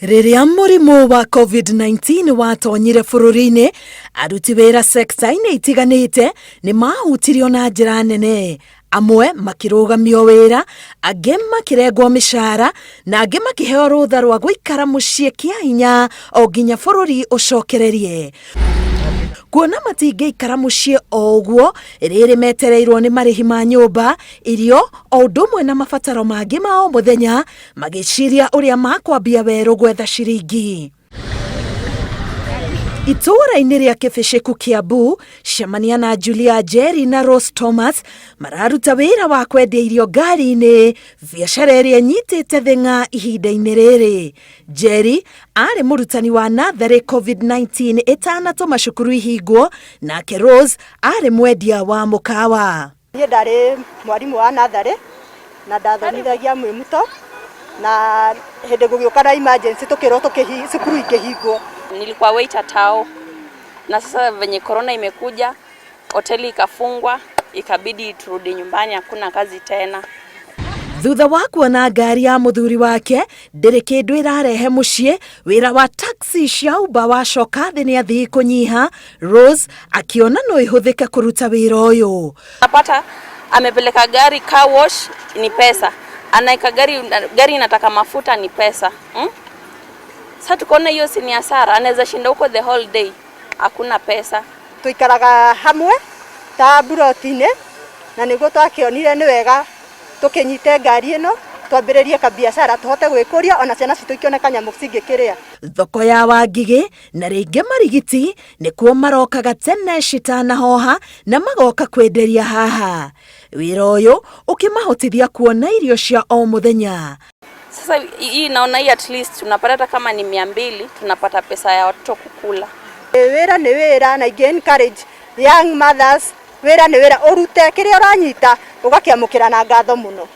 Rĩrĩa mũrimũ wa COVID-19 watonyire bũrũri-inĩ, aruti wĩra sekta-inĩ itiganĩte nĩ mahutirio na njĩra nene. Amwe makĩrũgamio wĩra, angĩ makĩrengwo mĩcara, na angĩ makĩheo rũtha rwa gũikara mũciĩ kĩa hinya o nginya bũrũri ũcokererie. Kuona matingĩikara mũciĩ o ũguo, rĩrĩ metereirwo nĩ marĩhi ma nyũmba, irio, o ũndũ ũmwe na mabataro mangĩ ma o mũthenya, magĩciria ũrĩa makwambia werũ gwetha ciringi. Itũũra-inĩ rĩa Kĩbĩcĩku Kiambu, cemania na Julia Njeri na Rose Thomas mararuta wĩra wa kwendia irio ngari-inĩ, biacara ĩrĩa ĩnyitĩte thĩng'a ihinda-inĩ rĩrĩ. Njeri arĩ mũrutani wa natharĩ COVID-19 ĩtanatũma cukuru ihingwo, nake Rose arĩ mwendia wa mũkawa. Niĩ ndarĩ mwarimũ wa natharĩ na ndathomithagia mwĩmuto na hĩndĩ gũgĩũka na emergency tũkĩrwo cukuru ikĩhingwo. Nilikuwa waiter tao, na sasa venye corona imekuja, hoteli ikafungwa, ikabidi turudi nyumbani, hakuna kazi tena. Thutha wa kuona ngari ya mũthuri wake ndĩrĩ kĩndũ ĩrarehe mũciĩ, wĩra wa taxi cia Uber wacoka thĩ nĩ athii kũnyiha, Rose akiona no ĩhũthĩke kũruta wĩra ũyũ. Napata amepeleka gari car wash ni pesa, anaeka gari, gari inataka mafuta ni pesa, Sasa tukaona hiyo si ni hasara, anaweza shinda huko the whole day hakuna pesa. Tuikaraga hamwe ta mburoti-inĩ na nĩguo twakĩonire nĩ wega tũkĩnyite ngari ĩno twambĩrĩrie kabiacara tũhote gwĩkũria ona ciana citũ ikĩone kanyamũ cingĩkĩrĩa. Thoko ya Wangigĩ na rĩngĩ Marigiti nĩkuo marokaga tene citanahoha na magoka kwenderia haha. Wĩra ũyũ ũkĩmahotithia kuona irio cia o mũthenya. Sasa hii naona hii at least tunapata hata kama ni 200, tunapata pesa ya watoto kukula. Wĩra nĩ wĩra na ingĩ encourage young mothers, wĩra nĩ wĩra, ũrute kĩrĩa ũranyita ũgakĩamũkĩra na ngatho mũno.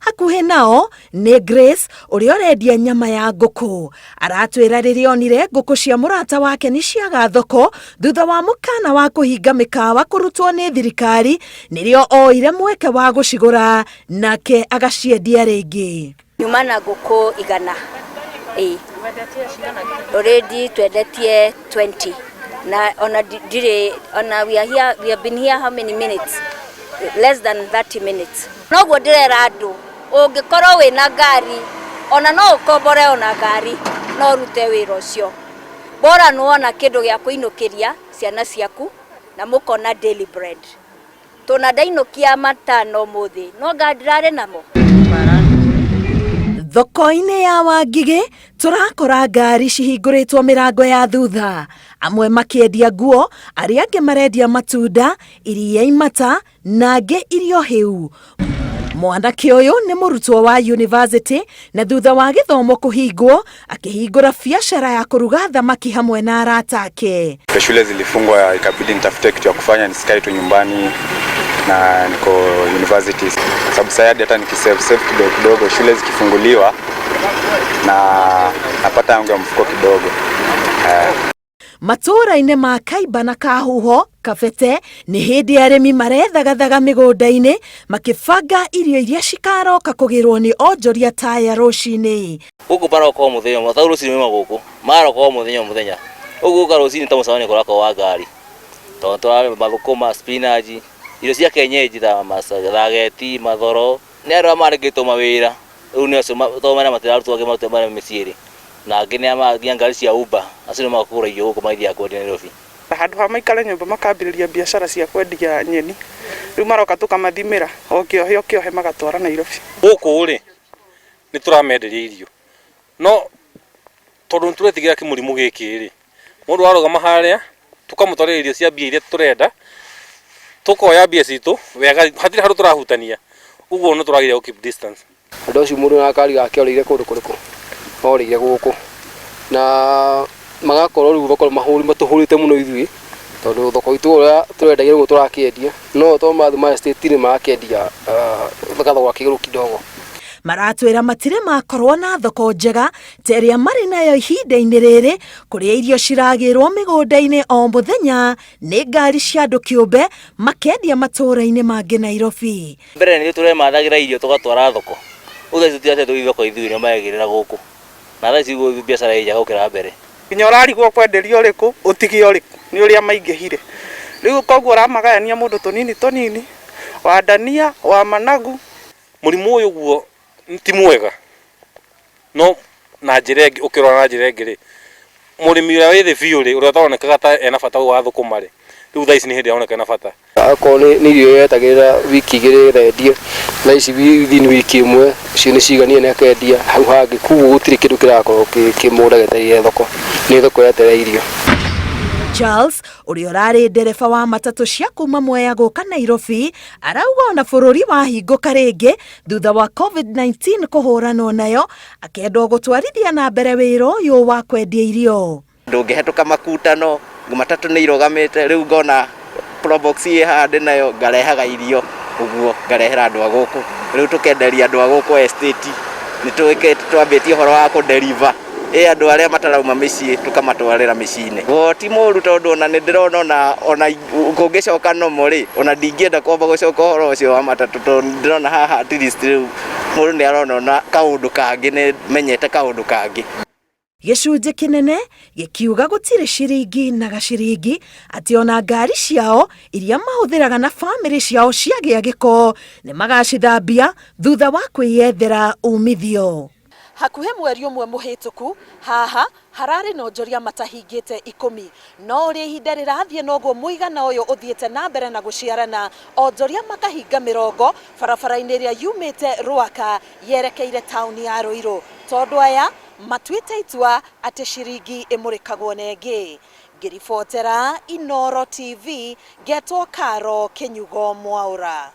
Hakuhĩ nao nĩ Grace ũrĩa ũrendia nyama ya ngũkũ. Aratwĩra rĩrĩa onire ngũkũ cia mũrata wake nĩ ciaga thoko thutha wa mũkana wa kũhinga mĩkawa kũrutwo nĩ thirikari, nĩrĩo oire mweke wa gũcigũra nake agaciendia rĩngĩ. Nyuma na ngũkũ 100. Ĩĩ. Already twendetie 20. Na ona ndirĩ, ona we are here, we have been here how many minutes? Less than 30 minutes. Noguo ndĩrera andũ, ũngĩkorwo wĩna ngari, ona no ũkombore ona ngari, no ũrute wĩra ũcio. Bora nĩwona kĩndũ gĩa kũinũkĩria ciana ciaku na mũkona daily bread. Tũna ndainũkia matano ũmũthĩ, no nga ndirarĩ namo. Thoko-inĩ ya Wangigĩ tũrakora ngari cihingũrĩtwo mĩrango ya thutha, amwe makĩendia nguo, arĩa angĩ marendia matunda, iria imata na angĩ irio hĩu. Mwanake ũyũ nĩ mũrutwo wa university na thutha wa gĩthomo kũhingwo akĩhingũra biacara ya kũruga thamaki hamwe na arata ake. Shule zilifungwa ikabidi nitafute kitu ya kufanya nisikae tu nyumbani na niko university. Sababu sasa hadi hata nikisave save kidogo kidogo shule zikifunguliwa na napata yangu ya mfuko kidogo. Matũũra-inĩ ma Kaiba na Kahuho, Kabete, nĩ hĩndĩ arĩmi marethagathaga mĩgũnda-inĩ makĩbanga irio iria cikaroka kũgĩrwo nĩ onjoria taya rũcinĩ. Gũkũ maroka o mũthenya ũmwe, tondũ rũcinĩ mauma gũkũ, maroka o mũthenya o mũthenya. Ũguo gũka rũcinĩ ta mũcemanio kũrakorwo wa ngari. Tondũ tũrarĩma mathũkũma, spinach, irio cia kienyeji ta mathageti, mathoro. Nĩ andũ arĩa mandĩkĩtwo mawĩra, rĩu nĩ acio tondũ mena matirarutwo angĩ marutwo marĩ mĩciĩ rĩ, na angĩ nĩ a nginya ngari cia Uber, acio nĩ mokaga kũgũra irio gũkũ magĩthiaga kwendia Nairobi. Handũ ha maikare nyũmba makambĩrĩria biacara cia kwendia nyeni, rĩu maroka tũkamathimĩra o kĩohe o kĩohe magatwara Nairobi. Gũkũ rĩ, nĩ tũramenderia irio, no tondũ nĩ tũretigĩra kĩmũrimũ gĩkĩ rĩ, mũndũ arũgama harĩa, tũkamũtwarĩra irio cia mbia iria tũrenda, tũkoya mbia citũ wega, hatirĩ handũ tũrahutania, ũguo nĩ tũrageria gũ keep distance. Andũ acio mũndũ na ngari yake orĩire kũndũ kũrĩkũ? Orĩire gũkũ. Na magakorwo rĩu thoko matũhũrĩte mũno ithuĩ, tondũ thoko itũ ũrĩa tũrendagia ũguo tũrakĩendia, no to mathiĩ ma estate nĩ marakĩendia gathogora ke igũrũ kidogo. Maratwĩra matirĩ makorwo na thoko njega ta ĩrĩa marĩ nayo ihinda-inĩ rĩrĩ, kũrĩa irio ciragĩrwo mĩgũnda-inĩ o mũthenya nĩ ngari cia andũ kĩũmbe makendia matũũra-inĩ mangĩ Nairobi. Mbere nĩ tũremathagĩra irio tũgatwara thoko, rĩu thaa ici tũtiratete tũthiĩ thoko ithuĩ nĩo maregĩrĩra gũkũ. Na thaa ici biacara ĩ njega gũkĩra mbere. Nginya ũrarigwo ũkwenderia ũrĩkũ ũtige ũrĩkũ nĩ ũrĩa maingĩhire. Rĩu koguo ũramagayania mũndũ tũnini tũnini, wa ndania, wa managu. Mũrimũ ũyũ guo ti mwega no na njĩra ĩngĩ ũkĩrora na njĩra ĩngĩ rĩ, mũrĩmi ũrĩa wĩ thĩ biũ rĩ, ũrĩa ũtaronekaga ta ena bata wa thũkũma rĩ, rĩu thaa ici nĩ hĩndĩ aroneka ena bata. Akorwo nĩ irio yetagĩrĩra wiki igĩrĩ nĩgetha endie, thaa ici within wiki ĩmwe icio nĩ ciganire nĩ akendia hau hangĩ, koguo gũtirĩ kĩndũ kĩrakorwo kĩ mũgũnda gĩetereire thoko, nĩ thoko ĩretereire irio. Charles ũrĩa ũrarĩ ndereba wa matatũ cia kuma Mwea gũka Nairobi arauga ona bũrũri wahingũka rĩngĩ thutha wa COVID-19 kũhũranwo nayo akendwo gũtwarithia na mbere wĩra ũyũ wa kwendia irio. Ndũngĩhetũka makutano, matatũ nĩ irũgamĩte, rĩu ngona probox ĩ haha ndĩ nayo ngarehaga irio ũguo ngarehera andũ a gũkũ, rĩu tũkenderia andũ a gũkũ estate, nĩ twambĩtie ũhoro wa kũ deliver ĩ andũ arĩa matarauma mĩciĩ tũkamatwarĩra mĩciĩ-inĩ. Go ti mũru tondũ ona nĩ ndĩrona ona kũngĩcoka normal rĩ, ona ndingĩenda kwamba gũcoka ũhoro ũcio wa matatũ tondũ nĩ ndĩrona haha at least rĩu mũndũ nĩ arona ona kaũndũ kangĩ, nĩ menyete kaũndũ kangĩ. Gĩcunjĩ kĩnene gĩkiuga gũtirĩ ciringi na gaciringi atĩ ona ngari ciao iria mahũthĩraga na bamĩrĩ ciao ciagĩa gĩko nĩ magacithambia thutha wa kwĩyethera umithio. Hakuhĩ mweri ũmwe mũhĩtũku haha hararĩ na onjoria matahingĩte ikũmi, no ũrĩa ihinda rĩrathiĩ noguo mũigana ũyũ ũthiĩte na mbere na gũciarana, onjoria makahinga mĩrongo barabara-inĩ ĩrĩa yumĩte Ruaka yerekeire taũni ya Ruiru, tondũ aya matuĩte itua atĩ ciringi ĩmũrĩkagwo na ĩngĩ. Ngĩribotera Inooro TV ngetwo Karo Kĩnyugo Mwaũra.